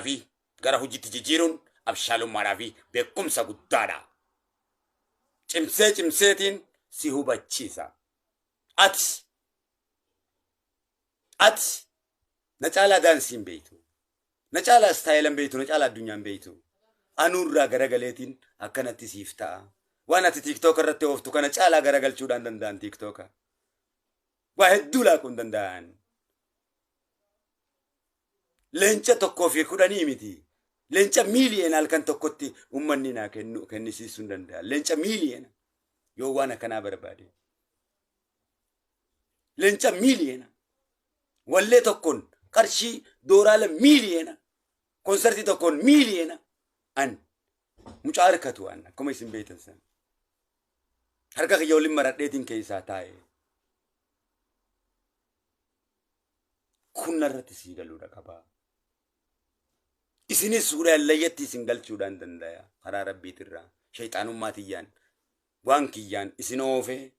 Fi gara hojiitti jijjiiruun abshaalummaadhaa fi beekumsa guddaadha. Cimsee cimseetiin si hubachiisa. Ati na caalaa daansiin beektu. Na caalaa style beektu, na caalaa addunyaan beektu. Anuurraa garagaleetiin akkanatti siif ta'a. Waan ati TikTok irratti ooftu kana caalaa garagalchuudhaan danda'an TikTok. Waa hedduu laaquu hin danda'an. Leenca tokkoo fi kudhanii miti. Leenca miiliyoona halkan tokkotti uummanni naa kennu kennisiisuu hin danda'a. Leenca miiliyoona yoo waan akkanaa barbaade. Leenca miiliyoona. Wallee tokkoon qarshii dooraala miiliyoona. Konsartii tokkoon miiliyoona. An mucaa harkatu an akkuma isin beektan sana. Harka kiyya waliin maradheetiin keessaa taa'e. Kun narratti sii galuudha qaba. Isinis suuraa layyatti isin galchuudhaan danda'a karaa rabbiitirraa shayxaanummaa tiyyaan waan kiyyaan isin oofee